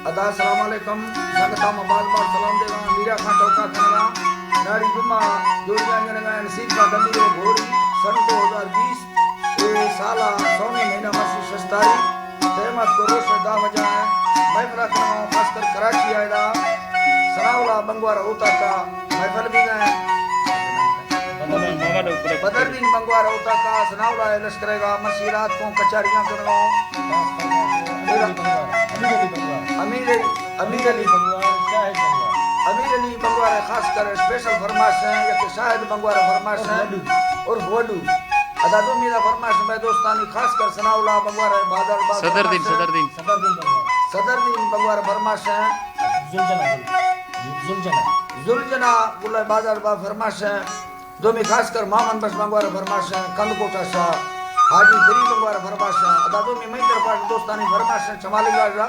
ادا السلام علیکم، سنگتاں ما باز باز سلام دیگاں۔ میرا خان ٹوکا کنگا، ناڑی جمعہ جوڑیاں جنگا، نصیب خان ڈبی رو گھوڑی، سن دو ہزار بیس، اے سالا سومی مہینہ مرسی شش تاریخ، قیامت کو روش دہ بجا ہے۔ محفل کنگا خاص کر کراچی آئے دا، ثناء اللہ بنگوار اوتاکا محفل بھی گئے۔ بدردین بنگوار اوتاکا ثناء اللہ لشکر گا، مرسی رات کو کچاریاں کنگا۔ امیر علی، امیر علی، امیر علی بنگوار خاص کر اسپیشل فرمائش ہے، یک شاہد بنگوار فرمائش ہے، عرف وڈو۔ ادا دومی دا فرمائش میں دوستانی خاص کر ثناء اللہ بنگوار بازار باز صدر دین، فرمائش ہے۔ صدر دین۔ صدر دین بنگوار فرمائش ہے۔ زلجنا، زلجنا۔ زلجنا گل بازار با فرمائش ہے۔ دومی خاص کر مامن بخش بنگوار فرمائش ہے، کند کوٹا شاہ، حاجی دری بنگوار فرمائش ہے۔ ادا دومی مئی طرف دوستانی فرمائش ہے، چمالی گاڑا،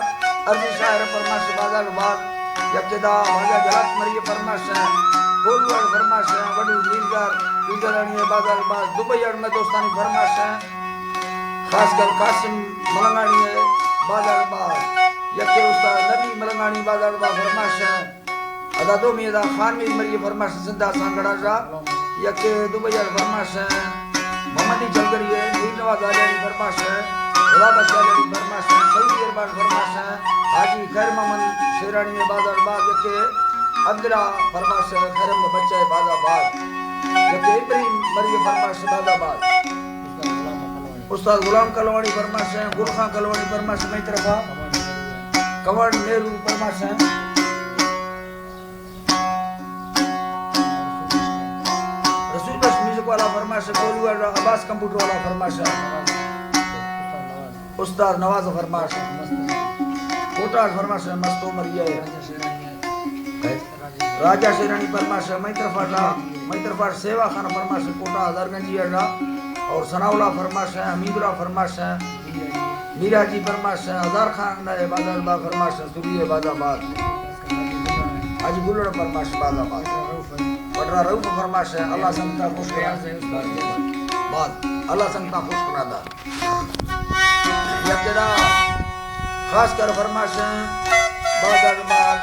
ارضی شاعر فرمائش بازار باز، یک دا واجہ جلات مری فرمائش ہے، کولوار فرمائش ہے، وڈو میرزار، پیزرانی بازار باز، دبئی اڑ میں دوستانی فرمائش ہے، خاص کر قاسم ملنگانی بازار باز، یک استاد نبی ملنگانی بازار باز فرمائش ہے۔ ادا دومی ادا خان میر مری فرمائش سندھا سانگڑا جا، یک دبئی اڑ فرمائش ہے، محمدی چلگری ہے، میر نواز آلیانی فرمائش ہے، خدا بخش آلیانی فرمائش ہے، سعودی عربان فرمائش ہے، حاجی خیر محمد شیرانی بازار باز، یک عبداللہ فرمائش ہے، خیر محمد بچہ بازار باز، یک ابراہیم مری فرمائش بازار باز۔ استاد غلام کلوانی فرمائش ہے، گل خان کلوانی فرمائش مئی طرفا، کمانڈ نیرو فرمائش ہے۔ رسول بخش میوزک والا فرمائش ہے، گولو والا عباس کمپیوٹر والا فرمائش ہے۔ استاد نواز فرمائش ہے۔ کوٹا فرمائش ہے، مستو مری ہے۔ راجہ شیرانی فرمائش ہے، مئی طرفا، مئی طرفا سیوا خان فرمائش ہے، کوٹا ہزار گنجی اڈا، اور ثناء اللہ فرمائش ہے، حمید اللہ فرمائش ہے، میرا جی فرمائش ہے، ہزار خان ہے، بازار با فرمائش ہے، سوری ہے، بازار باز۔ حاجی گلڑ فرمائش بازار باز۔ بٹرا رؤف فرمائش ہے، اللہ سنگتا خوش کرا۔ باز۔ اللہ سنگتا خوش کرا دا۔ یک دا خاص کر فرمائش ہیں، بازار باز،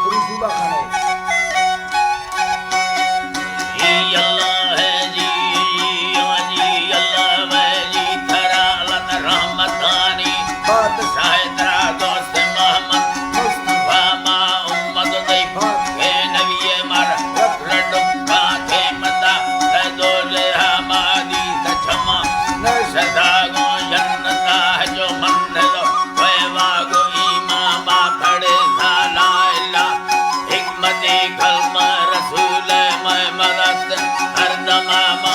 پوری صوبہ خانے۔ اے اللہ ہے جی، اے جی اللہ ہے جی، تھرا لت رحمتانی بادشاہ ترا دوست محمد مصطفیٰ ما امت دی بات۔ اے نبی مر رڈکا تھے متا، اے دو جہاں مادی سچما، نہ سدا گو جنتا جو منزل، وے واگو امام پڑے سا لا الہ، حکمت خلق رسول میں مدد، ہر زمان